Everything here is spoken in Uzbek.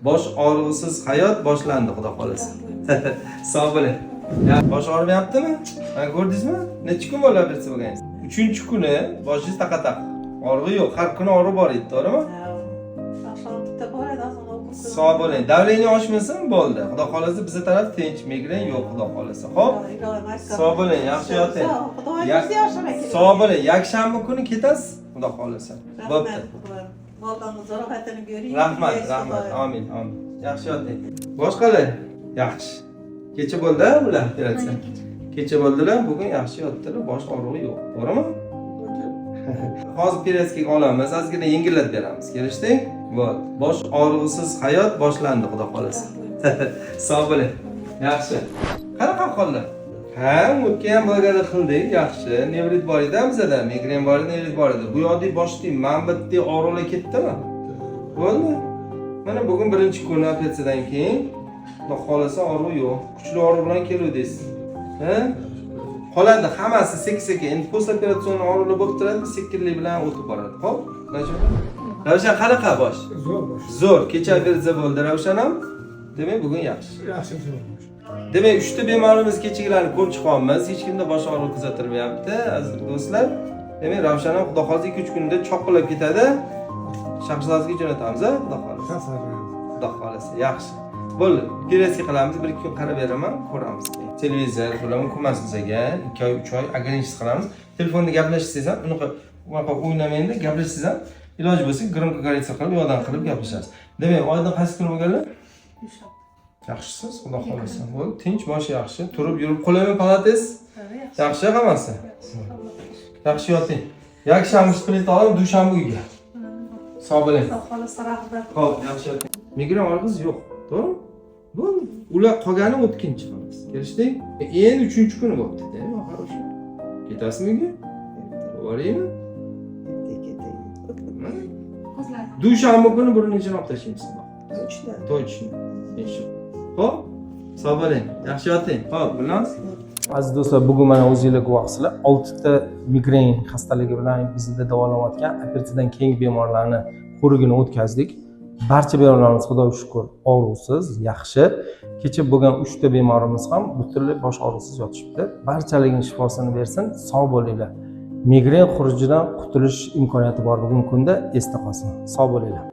Bosh og'rig'isiz hayot boshlandi, xudo xohlasa. Sog' bo'ling. Ya, bosh og'rimayaptimi? Mana, ko'rdingizmi? Necha kun bo'ldi operatsiya bo'lganingiz? Uchinchi kuni boshingiz taqa taq. Og'rig'i yo'q. Har kuni og'riq bor edi, to'g'rimi? Oqshom bitta bor edi, ozgina o'qib. Sog' bo'ling. Давление oshmasin, bo'ldi. Xudo xohlasa, biza taraf tinch, migren yo'q, xudo xohlasa. Xo'p? Sog' bo'ling, yaxshi yoting. Xudoyimiz yaxshi. Sog' bo'ling. Yakshanba kuni ketasiz, xudo xohlasa. Bo'pti. Bolamiz rohatini bering. Rahmat, rahmat. Amin, amin. Yaxshi yoting. Bosh qalay? Yaxshi. Kecha bo'ldi bular operatsiya. Kecha bo'ldilar, bugun yaxshi yotdilar, bosh og'rig'i yo'q. To'g'rimi? Hozir перевязка ga olamiz, ozgina yengillatib beramiz. Kelishdik? Bo'ldi. Bosh og'rig'isiz hayot boshlandi, xudo xohlasa. Sog' bo'ling. Yaxshi. Qanaqa ahvollar? Ha, o'tgan ham бригада qildik, yaxshi. Nevrit bor edi bizada, migren bor edi, nevrit bor edi. Bu yoqda boshda mana bu yerda og'riqlar ketdimi? Bo'ldi. Mana bugun birinchi kun operatsiyadan keyin, xudo xohlasa, og'riq yo'q. Kuchli og'riq bilan keluvdingiz. Ha? Qoladi hammasi sekin-sekin. Endi postoperatsion og'riqlar bo'lib turadi, sekinlik bilan o'tib boradi. Xo'p? Ravshan, qanaqa bosh? Zo'r bosh. Zo'r. Kecha operatsiya bo'ldi Ravshan ham. Demak, bugun yaxshi. Yaxshi, zo'r bosh. Demak, uchta bemorimiz kechagilarni ko'rib chiqyapmiz. Hech kimda bosh og'rig'i kuzatilmayapti, aziz do'stlar. Demak, Ravshan ham xudo xohlasa 2-3 kunda choqillab ketadi. Shahrisabzga jo'natamiz, a, xudo xohlasa. Xudo xohlasa, yaxshi. Bo'ldi. Перевязка qilamiz, bir ikki kun qarab beraman, ko'ramiz. Televizor bular mumkin emas bizga. 2 oy, 3 oy ограничить qilamiz. Telefonda gaplashsangiz ham, unaqa unaqa o'ynamaydi, gaplashsangiz ham, iloji bo'lsa, громкоговоритель qilib, u yoqdan qilib gaplashasiz. Demak, oydan qaysi kuni bo'lganlar? Yaxshisiz, xudo xohlasa. Bo'ldi, tinch, bosh yaxshi. Turib, yurib, qulaymi palatangiz? Yaxshi hammasi? Yaxshi yoting. Yakshanba shprit olib, dushanba uyga. Sog' bo'ling. Xudo xohlasa, rahmat. Xo'p, yaxshi yoting. Migren og'rig'ingiz yo'q, to'g'rimi? Bo'ldi. Ular qolgani o'tkinchi xolos. Kelishdik? Endi uchinchi kuni bo'pti-da, хорошо. Ketasizmi uyga? Boraymi? Dushanba kuni burun ichini olib tashlaymiz. Точно. Точно. Inshaalloh. Xo'p, sog' bo'ling. Yaxshi yoting. Xo'p, Gulnoz. Aziz do'stlar, bugun mana o'zinglar guvohsizlar. 6 ta migren xastaligi bilan bizda davolanayotgan operatsiyadan keyingi bemorlarni ko'rigini o'tkazdik. Barcha bemorlarimiz, Xudoga shukur, og'riqsiz, yaxshi. Kecha bo'lgan 3 ta bemorimiz ham butunlay bosh og'riqsiz yotishibdi. Barchaligini shifosini bersin, sog' bo'linglar. Migren xurujidan qutulish imkoniyati bor bugungi kunda, esda qolsin. Sog' bo'linglar.